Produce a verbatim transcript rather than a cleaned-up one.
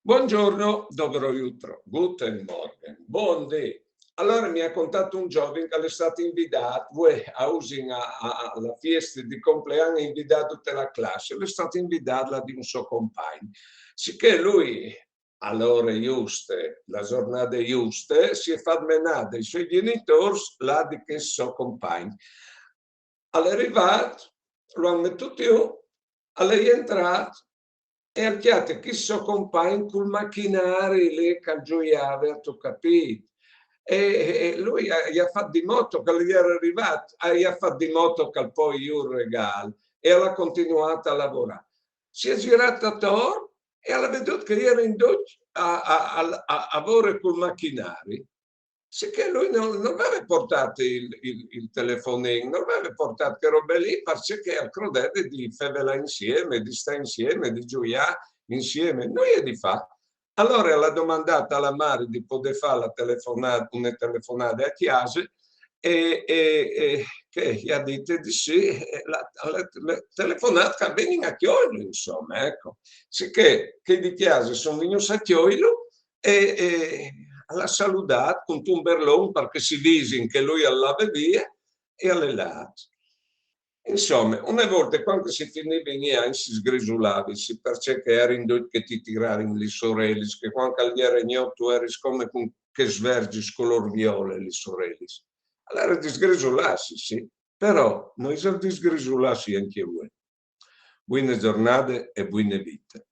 Buongiorno, dobro jutro, guten Morgen, buondì. Alore mi à contât un zovin che al è stât invidât, vuê a usin a, a, a la fieste di complean, e à invidât dute la classe, al è stât invidât là di un so compagn. Sichè lui, a la ore juste, la zornade juste, si è fat menâ dai soi gjenitôrs là di chest so compagn. Al è rivât, lu àn metût jù, al è jentrât e al cjate chest so compagn cul machinari li che al zuiave, âstu capît. E, e lui i à, i à fat di modo che al jere rivât, i à fat di modo che al poi jù il regâl e al à continuât a lavorâ. Si è zirât ator e al à vedût che a jerin ducj a, a, a, a, a vore cul machinari. Sichè lui no, no veve puartât il, il, il telefonin, no veve puartât chê robe li, parcè che al crodeve di fevelâ insiemi, di stâ insiemi, di zuiâ insiemi. Nuie di fâ. Alore al à domandât a la mari di podê fâ la telefonade, une telefonade a cjase, e, e, e chê i à dite di sì, e la, la, la telefonade che a vegnin a cjolilu, insome, eco. Sichè chei di cjase a son vignûts a cjolilu, e, e al à saludât cuntun berlon parcè che si visin che lui al lave vie, e al è lât. Insome, une volte, cuant che si finivin i agns, si sgrisulavisi, parcè che a jerin ducj che ti tirarin lis orelis, che cuant che al jere gnot tu jeris come cun chês vergis colôr viole lis orelis. Al jere di sgrisulâsi, sì, però no isal di sgrisulâsi ancje vuê. Buine zornade e buine vite.